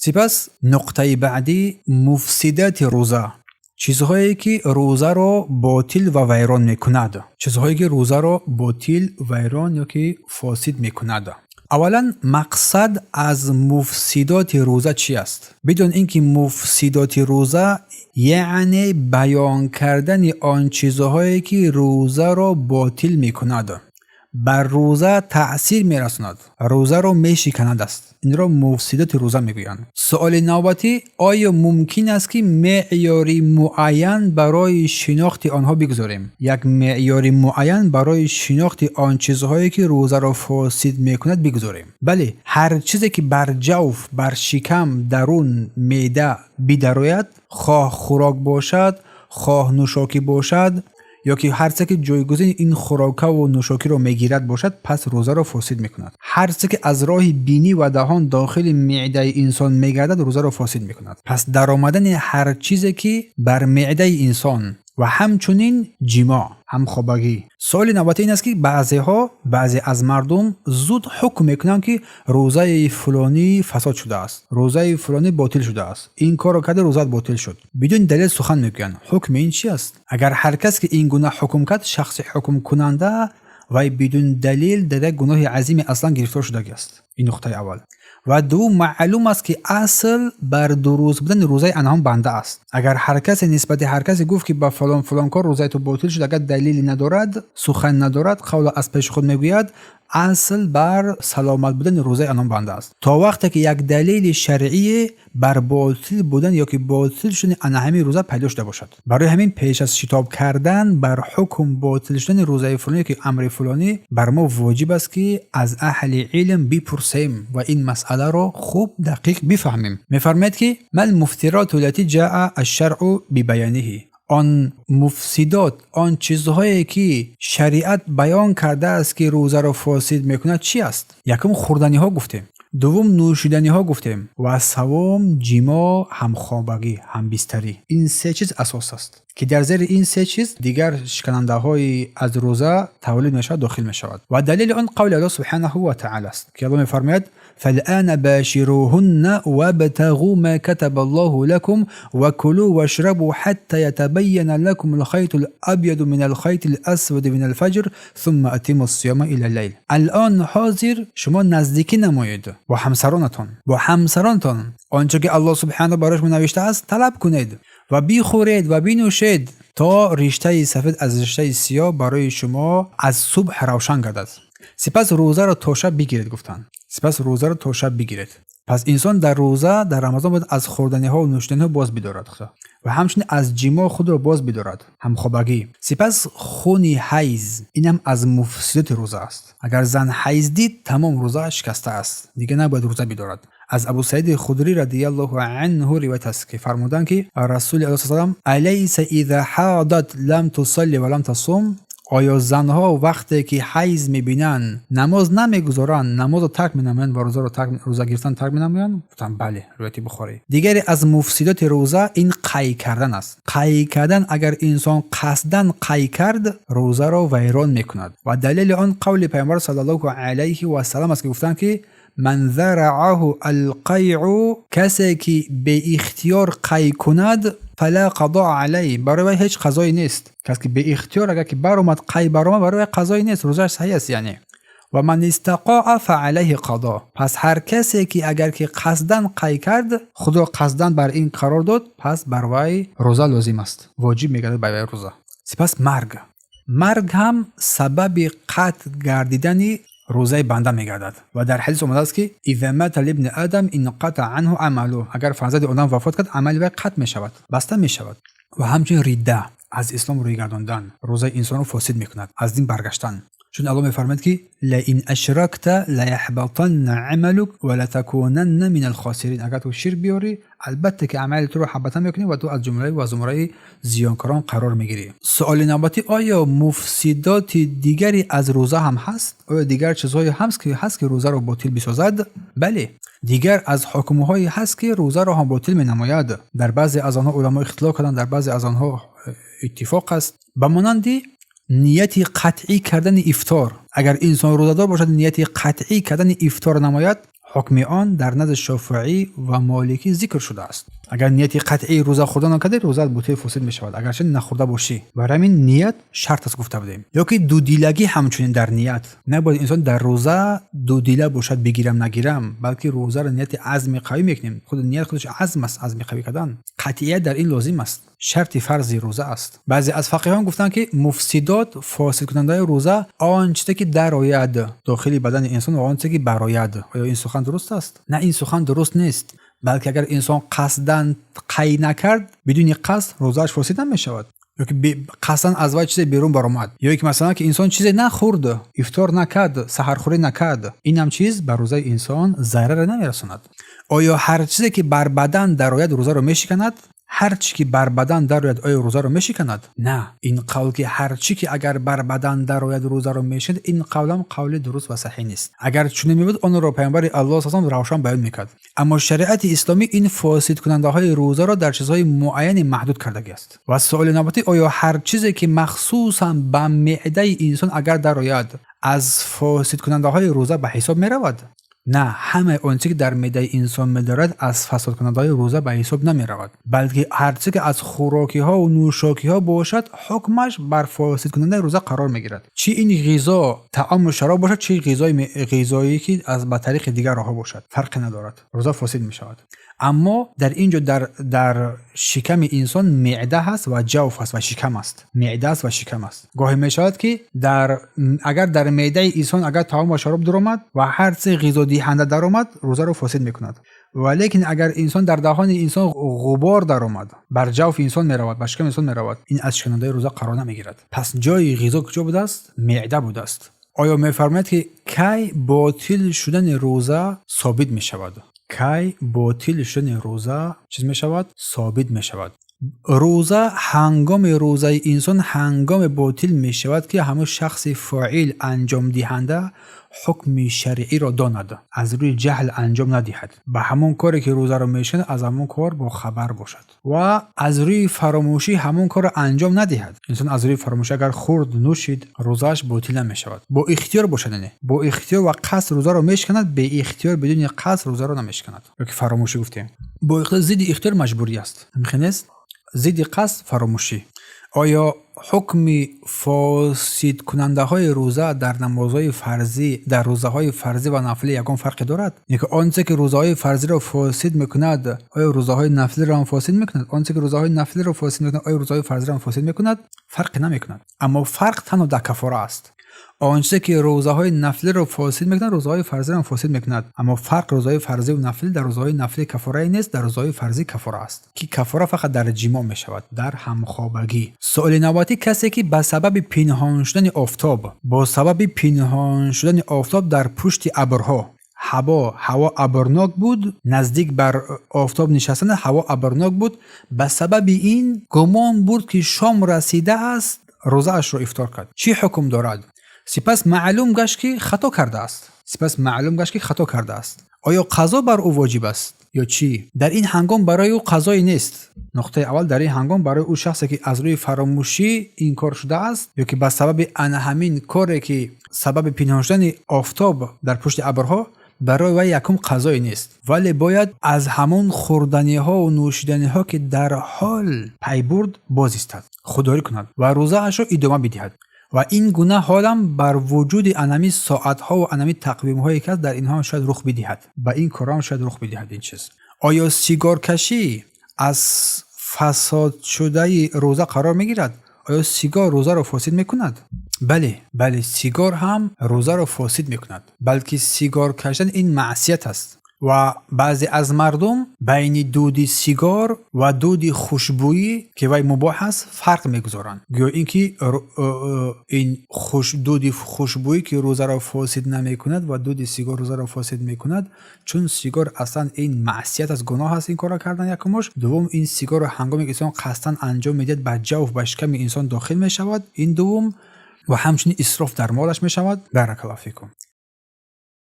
Сипас нуқтаи баъдӣ: муфсидати рӯза, чизҳое ки рӯзаро ботил ва вайрон мекунад, чизҳое ки рӯзаро ботил, вайрон ё ки фосид мекунад. Аввалан, мақсад аз муфсидоти рӯза чӣ аст? Бидон ин ки муфсидоти рӯза яъне баён кардани он чизҳое ки рӯзаро ботил мекунад, бар рӯза таъсир мерасонад, рӯзаро мешиканад аст. Инро муфсидоти рӯза мегӯянд. Суоли навбатӣ: оё мумкин аст, ки меъёри муайян барои шинохти онҳо бигузорем? Як меъёри муайян барои шинохти он чизҳое ки рӯзаро фосид мекунад, бигузорем? Бале, ҳар чизе ки бар ҷавф, бар шикам, дарун меъда бидарояд, хоҳ хӯрок бошад, хоҳ нӯшокӣ бошад, ё ки ҳар чизе ки ҷойгузини ин хӯрокаву нӯшокиро мегирад бошад, пас рӯзаро фосид мекунад. Ҳар чизе ки аз роҳи бинӣ ва даҳон дохили меъдаи инсон мегардад, рӯзаро фосид мекунад. Пас даромадани ҳар чизе ки бар меъдаи инсон ва ҳамчунин ҷимоъ, ҳамхобагӣ. Суоли навбатӣ ин аст, ки баъзеҳо, баъзе аз мардум зуд ҳукм мекунанд, ки рӯзаи фулонӣ фасод шудааст, рӯзаи фулонӣ ботил шудааст, ин корро карда, рӯзаат ботил шуд. Бидуни далел сухан мегӯянд. Ҳукми ин чи аст? Агар ҳар кас ки ин гуна ҳукм кард, шахси ҳукмкунанда вай бидуни далел дар як гуноҳи азими аслан гирифтор шудагӣ аст. Ин нуқтаи аввал. Ва дуввум, маълум аст, ки асл бар дуруст будани рӯзаи анҳон банда аст. Агар ҳар касе нисбати ҳар касе гуфт, ки ба фалон фалон кор рӯзаи ту ботил шуд, агар далеле надорад, сухан надорад, қавла аз пеши худ мегӯяд, асл бар саломат будани рӯзаи анон банда аст, то вақте ки як далели шаръие бар ботил будан ё ки ботил шудани ана ҳамин рӯза пайдо шуда бошад. Барои ҳамин пеш аз шитоб кардан бар ҳукм ботил шудани рӯзаи фулонӣ ки амри фулонӣ, бар мо воҷиб аст, ки аз аҳли илм бипурсем ва ин масъаларо хуб дақиқ бифаҳмем. Мефармояд, ки ما المفترات التي جاء الشرع ببيانه, он муфсидот, он чизҳое ки шариат баён кардааст, ки рӯзаро фосид мекунад, чӣ аст? Якум, хӯрданиҳо гуфтем, дуввум, нӯшиданиҳо гуфтем ва саввум, ҷимоъ, ҳамхобагӣ, ҳамбистарӣ. Ин се чиз асос аст, ки дар зери ин се чиз дигар шиканандаҳои аз рӯза тавлид мешавад, дохил мешавад. Ва далели он қавли Аллоҳ субҳанаҳу ва таъала аст, ки Аллоҳ мефармояд: فالآن باشروهن وابتغوا ما كتب الله لكم وكلوا واشربوا حتى يتبين لكم الخيط الأبيض من الخيط الأسود من الفجر ثم أتموا الصيام إلى الليل. الآن ҳозир шумо наздикӣ намоед бо ҳамсаронатон, бо ҳамсаронтон, он чо ки Аллоҳ субҳанаҳу барои шумо навиштааст, талаб кунед ва бихӯред ва бинӯшед, то риштаи сафед аз риштаи сиёҳ барои шумо аз субҳ равшан гардад, сипас рӯзаро то шаб бигиред, гуфтанд. Сипас рӯзаро то шаб бигиред. Пас инсон дар рӯза, дар Рамазон бояд аз хӯрданиҳо ва нӯшиданиҳо боз бидорад ва ҳамчунин аз ҷимоъ худро боз бидорад, ҳамхобагӣ. Сипас хуни ҳайз, инам аз муфсидоти рӯза аст. Агар зан ҳайз дид, тамом, рӯзааш шикаста аст, дигар набояд рӯза бидорад. Аз Абу Саиди Худрӣ радиаллоҳу анҳу ривоят аст, ки фармуданд, ки Расули Аллоҳ салам: أليس إذا حاضت لم تصل ولم تصم? Оё занҳо вақте ки ҳайз мебинанд, намоз намегузоранд, намозро тарк менамоянд ва рӯзаро рӯза гирифтан тарк менамоянд? Гуфтанд: бале. Ривояти Бухорӣ. Дигаре аз муфсидоти рӯза ин қай кардан аст. Қай кардан, агар инсон қасдан қай кард, рӯзаро вайрон мекунад. Ва далели он қавли Пайғамбар саллаллоҳу алайҳи васалам аст, ки гуфтанд, ки من ذرعه القيء, касе ки беихтиёр қай кунад, فلا قضاء عليه, барои вай ҳеҷ қазое нест. Кас ки беихтиёр агар ки баромад, қай баромад, барои вай қазое нест, рӯзааш саҳеҳ аст яъне. ومن استقاء فعليه قضاء. Пас ҳар касе ки агар ки қасдан қай кард, худро қасдан бар ин қарор дод, пас бар вай рӯза лозим аст, воҷиб мегардад бар вай рӯза. Сипас марг. Марг ҳам сабаби қатъ гардидани рӯзаи банда мегардад. Ва дар ҳадис омадааст, ки إذا مات ابن آدم انقطع عنه عمله. Агар фарзанди одам вафот кард, амали вай қатъ мешавад, баста мешавад. Ва ҳамчунин ридда, аз ислом рӯй гардондан, рӯзаи инсонро фосид мекунад, аз дин баргаштан, чун Аллоҳ мефармояд, ки لئن أشركت ليحبطن عملك ولتكونن من الخاسرين. Агар ту ширк биёрӣ, албатта ки амали туро ҳабата мекунӣ ва ту аз ҷумлаи ва зумраи зиёнкорон қарор мегирӣ. Суоли навбатӣ: оё муфсидоти дигаре аз рӯза ҳам ҳаст? Оё дигар чизҳое ҳаст, ки рӯзаро ботил бисозад? Бале, дигар аз ҳукмҳое ҳаст, ки рӯзаро ҳам ботил менамояд. Дар баъзе аз онҳо уламо ихтилоф карданд, дар баъзе аз онҳо иттифоқ аст. Ба монанди нияти қатъӣ кардани ифтор. Агар инсон рӯзадор бошад, нияти қатъӣ кардани ифтор намояд, Ҳукми он дар назди Шофеӣ ва Моликӣ зикр шудааст. Агар нияти қатъии рӯза хӯрдан накардӣ, рӯзаат ботил, фосид мешавад, агарчи нахӯрда бошӣ. Барои ҳамин ният шарт аст, гуфта будем. Ё ки дудилагӣ ҳамчунин дар ният. Набояд инсон дар рӯза дудила бошад, бигирам, нагирам, балки рӯзаро нияти азми қавӣ мекунем. Худ ният худаш азм аст, азми қавӣ кардан. Қатъият дар ин лозим аст. Шарти фарзи рӯза аст. Баъзе аз фақиҳон гуфтанд, ки муфсидот, фосидкунандаи рӯза, он чизе ки дарояд дохили бадани инсон ва он чизе ки барояд. Оё ин сухан дуруст аст? На, ин сухан дуруст нест. Балки агар инсон қасдан қай накард, бидуни қасд рӯзааш фосид намешавад. Ё ки қасдан аз вай чизе берун баромад. Ё ки масалан, ки инсон чизе нахӯрд, ифтор накард, саҳархӯрӣ накард, инам чиз ба рӯзаи инсон зараре намерасонад. Оё ҳар чизе ки бар бадан дарояд, рӯзаро мешиканад? Ҳар чӣ ки бар бадан дарояд, оё рӯзаро мешиканад? На, ин қавл ки ҳар чӣ ки агар бар бадан дарояд, рӯзаро мешиканад, ин қавлам қавли дуруст ва саҳеҳ нест. Агар чунин мебуд, онро Паёмбари Аллоҳ саллаллоҳу равшан баён мекард. Аммо шариати исломӣ ин фосидкунандаҳои рӯзаро дар чизҳои муайяне маҳдуд кардагиаст. Ва суоли навбатӣ: оё ҳар чизе ки махсусан ба меъдаи инсон агар дарояд, аз фосидкунандаҳои рӯза ба ҳисоб меравад? На, ҳамаи он чизе ки дар меъдаи инсон медорад, аз фасодкунандаҳои рӯза ба ҳисоб намеравад, балки ҳар чизе ки аз хӯрокиҳо нӯшокиҳо бошад, ҳукмаш бар фосидкунандаи рӯза қарор мегирад. Чӣ ин ғизо таому шароб бошад, чӣ ғизое ки аз ба тариқи дигар роҳҳо бошад, фарқе надорад, рӯза фосид мешавад. Аммо дар ин ҷо дар шиками инсон меъда ҳаст ва ҷавф ҳаст ва шикам аст. Меъда аст ва шикам аст. Гоҳе мешавад, ки агар дар меъдаи инсон агар таом ва шароб даромад ва ҳар чизе ғизодиҳанда даромад, рӯзаро фосид мекунад. Валекин агар инсон дар даҳони инсон ғубор даромад, бар ҷавфи инсон меравад, бар шиками инсон меравад, ин аз шиканандаи рӯза қарор намегирад. Пас ҷои ғизо куҷо будааст? Меъда будааст. Оё мефармояд, ки кай ботил шудани рӯза собит мешавад? Кай ботил шудани рӯза чиз мешавад, собит мешавад? Рӯза ҳангоми рӯзаи инсон ҳангоме ботил мешавад, ки ҳамон шахси фоил, анҷомдиҳанда, ҳукми шаръиро донад, аз рӯи ҷаҳл анҷом надиҳад, ба ҳамон коре ки рӯзаро мешиканад, аз ҳамон кор бохабар бошад ва аз рӯи фаромӯшӣ ҳамон корро анҷом надиҳад. Инсон аз рӯи фаромӯшӣ агар хӯрд, нӯшид, рӯзааш ботил намешавад. Бо ихтиёр бошад, яъне бо ихтиёр ва қасд рӯзаро мешиканад, беихтиёр, бидуни қасд рӯзаро намешиканад. Ё ки фаромӯшӣ гуфтем, бо ихтиёр, зидди ихтиёр маҷбурӣ аст, ҳамихел нест? Зидди қасд фаромӯшӣ. Оё ҳукми фосидкунандаҳои рӯза дар намозҳои фарзӣ, дар рӯзаҳои фарзӣ ва нафлӣ ягон фарқе дорад? Яъне ки он чизе ки рӯзаҳои фарзиро фосид мекунад, оё рӯзаҳои нафлиро ҳам фосид мекунад? Он чизе ки рӯзаҳои нафлиро фосид мекунад, оё рӯзаҳои фарзиро ҳам фосид мекунад? Фарқе намекунад, аммо фарқ танҳо дар каффора аст. Он чизе ки рӯзаҳои нафлиро фосид мекунад, рӯзаҳои фарзиро ҳам фосид мекунад, аммо фарқ рӯзаҳои фарзиву нафлӣ: дар рӯзаҳои нафлӣ каффорае нест, дар рӯзаҳои фарзӣ каффора аст, ки каффора фақат дар ҷимоъ мешавад, дар ҳамхобагӣ. Суоли навбатӣ: касе ки ба сабаби пинҳон шудани офтоб, бо сабаби пинҳон шудани офтоб дар пушти абрҳо, ҳаво абрнок буд, наздик бар офтоб нишастан ҳаво абрнок буд, ба сабаби ин гумон бурд, ки шом расидааст, рӯзаашро ифтор кард, чӣ ҳукм дорад? Сипас маълум гашт, ки хато кардааст. Сипас маълум гашт, ки хато кардааст. Оё қазо бар ӯ воҷиб аст ё чӣ? Дар ин ҳангом барои ӯ қазое нест. Нуқтаи аввал: дар ин ҳангом барои ӯ, шахсе ки аз рӯи фаромӯшӣ ин кор шудааст ё ки ба сабаби ана ҳамин коре ки сабаби пинҳон шудани офтоб дар пушти абрҳо, барои вай якум қазое нест, вале бояд аз ҳамон хӯрданиҳову нӯшиданиҳо, ки дар ҳол пай бурд, боз истад, худдорӣ кунад ва рӯзаашро идома бидиҳад. Ва ин гуна ҳолам бар вуҷуди анами соатҳову анами тақвимҳое ки аст, дар инҳо шояд рух бидиҳад, ба ин корҳоам шояд рух бидиҳад ин чиз. Оё сигоркашӣ аз фасодшудаи рӯза қарор мегирад? Оё сигор рӯзаро фосид мекунад? Бале, бале, сигор ҳам рӯзаро фосид мекунад, балки сигор кашидан ин маъсият аст. Ва баъзе аз мардум байни дуди сигор ва дуди хушбӯӣ, ки вай мубоҳ аст, фарқ мегузоранд, гӯё ин ки ин дуди хушбӯӣ, ки рӯзаро фосид намекунад, ва дуди сигор рӯзаро фосид мекунад. Чун сигор аслан ин маъсият аст, гуноҳ аст ин корро кардан, якумош. Дуввум, ин сигорро ҳангоме ки инсон қасдан анҷом медиҳад, ба ҷавф, ба шиками инсон дохил мешавад, ин дуввум, ва ҳамчунин исроф дар молаш мешавад. Баракаллоҳу фикум.